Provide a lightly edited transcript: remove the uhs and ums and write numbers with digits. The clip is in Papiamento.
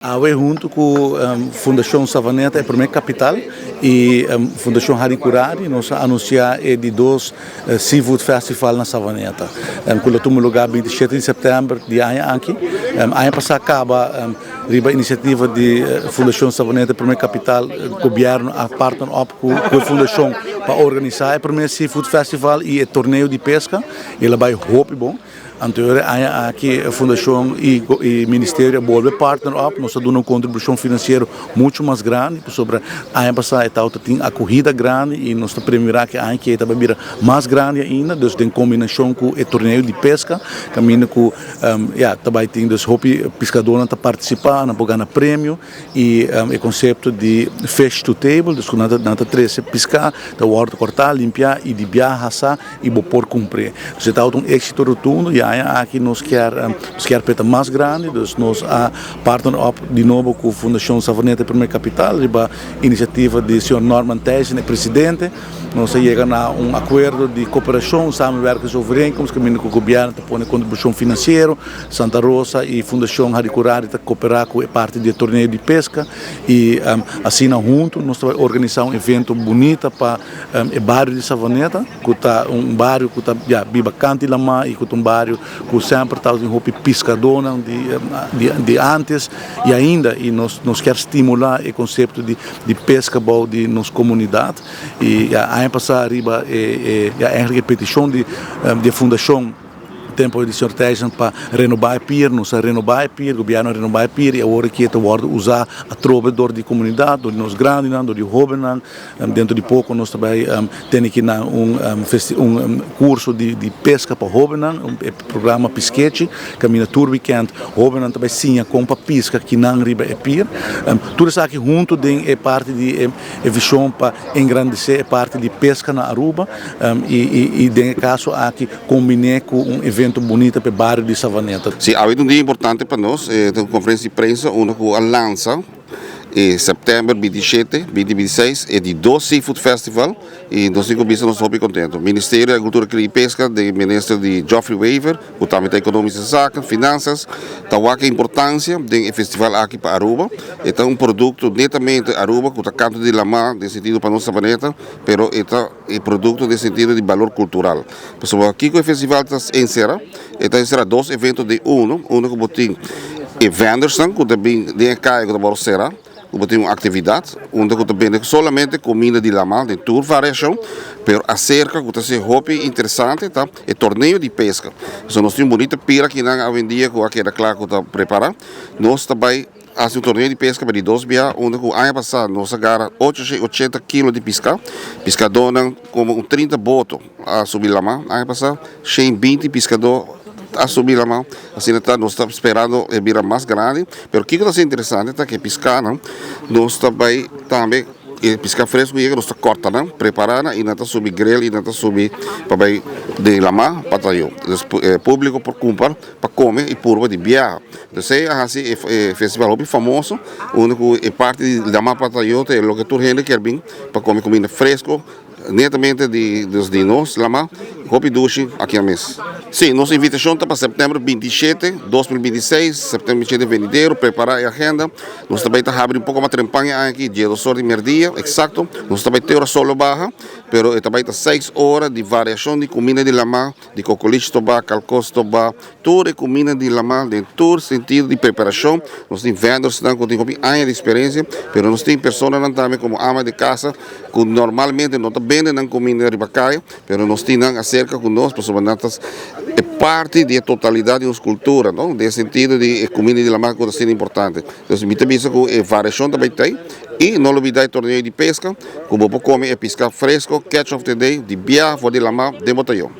Awe hunto cu Fundacion Savaneta e prome capital y Fundacion Hadicurari nos a anuncia e di dos Seafood Festival na Savaneta cu lo tuma lugar 27 di september di aña aki. Aña pasa caba riba iniciativa di Fundacion Savaneta e prome capital gobierno a partner up cu e fundacion pa organisa e prome Seafood Festival y e torneo di pesca y el a bay hopi bon. Anto e aña aki e fundashon i e ministerio a bolbe partner op. Nos a duna un kontribushon finansiero muchu mas grandi pasobra aña pasá e tabata tin akohida grandi i nos ta premirá ku e aña aki e ta bai bira mas grandi ainda. Dus den kombinashon ku e torneo di peska kaminda ku ya ta bai tin dus hopi piskadónan ta partisipá, nan por gana premio. I e konsepto di fish to table, dus ku nan ta trese piská, ta wòrdu kòrtá, limpiá i di biaha hasá i bo por kumpr'é. Dus e tabata un éksito rotundo i aña aki nos kier nos kier p'e ta mas grandi, dus nos a partner op di nobo ku Fundashon Savaneta Primer Kapital riba inisiativa di señor Norman Thijssen, e presidente. Nos a yega na un akuerdo di koperashon, samenwerkingsovereenkomst, kaminda ku gobièrnu ta pone kontribushon finansiero. Santa Rosa y Fundacion Hadicurari ta coopera cu e parti di e torneo di pesca y asina hunto nos ta bay organisa un evento bunita pa e bario di Savaneta cu ta un bario cu ta ya biba canti lama y cu ta un bario cu semper tabatin hopi piscadonan di di antes y ainda y nos nos kier stimula e concepto di di pesca bao di nos comunidad y ya aña pasa riba e e ya eigenlijk e peticion di di e fundacion. Tempo di señor Thijssen pa renoba e pier, nos a renoba e pier, gobierno a renoba e pier y awor aki e ta wordo usa atrobe dor di comunidad, dor di nos grandinan, dor di hobennan. Dentro di poco nos ta bay tene kinan un un curso di di pesca pa hobennan, e programa Piskechi, caminda tur weekend hobennan ta bay siña con pa pisca kinan riba e pier. Tur esaki hunto den e parti di e vision pa engrandece e parti di pesca na Aruba y den e caso aki Kombiné ku un evento bunita pa e bario di Savaneta. Si, awe ta un dia importante pa nos, e ta un konferensia di prensa unda ku a lansa e sèptèmber 27, 2026 e di dos Seafood Festival i nos tin ku bisa nos ta hopi kontentu. Ministerio di Agrikultura, Kria i Peska den minister di Geoffrey Wever ku tambe ta Ekonomische Zaken, Finansas, ta wak e importansia den e festival aki pa Aruba. E ta un produkto netamente Aruba ku ta kantu di lamá den sentido pa nos Savaneta, pero e ta. E produkto den sentido di balor kultural. Pasobra kiko e festival ta ensera? E ta ensera dos evento den uno, unda ku bo tin e vendersnan ku ta bin den e kaya ku ta wòrdu sera, ku bo tin un aktividat unda ku ta bende solamente kuminda di laman den tur variashon, pero aserka ku ta ser hopi interesante ta e torneo di peska. Pasobra nos tin un bunita pira akinan awendia ku a keda kla ku ta prepara. Nos ta bai. Hasi un torneo di peska pa di dos bia unda ku aña pasá nos a gara 880 kilo di piská. Piskadónan komo un 30 boto a subi lamá aña pasá, 120 piskadó a subi lamá. Asina ta nos ta sperando e bira mas grandi. Pero kiko ta ser interesante ta ku e piskánan nos ta bai tambe e piská fresku yega nos ta kòrta nan, prepará nan i nan ta subi grill i nan ta subi pa bai den lamá pa ta yo. E públiko por kumpra pa kome i purba di biaha. Esei a hasi e festival hopi famoso, unda ku e parti di Lama Patriota e loke tur hende kier bin pa kome kuminda fresko, netamente di di nos Lama, hopi dushi aki a mes. Si, nos invitashon ta pa sèptèmber 27, 2026, sèptèmber 27 venidero, prepará e agenda, nos ta bai ta habri un poko mas trempan e aña aki, diesdos or di merdia, eksakto, nos ta bai te ora sol lo baha, pero e ta bai ta seis ora di variashon di kuminda di Lama. Di kokolich tobá, kalkos tobá, tur e kuminda di laman den tur sentido di preparashon. Nos tin vendorsnan ku tin hopi aña di eksperensia, pero nos tin personanan tambe komo ama di kasa ku normalmente no ta bende nan kuminda riba kaya, pero nos tin nan aserka ku nos pasobra nan ta e parti di e totalidat di nos kultura, no, den e sentido di e kuminda di laman ku ta asina importante. Entonces mi ta bisa ku e variashon ta bai tei i no lubida e torneo di peska ku bo por kome e piska fresko, catch of the day, di biaha for di laman den bo tayo.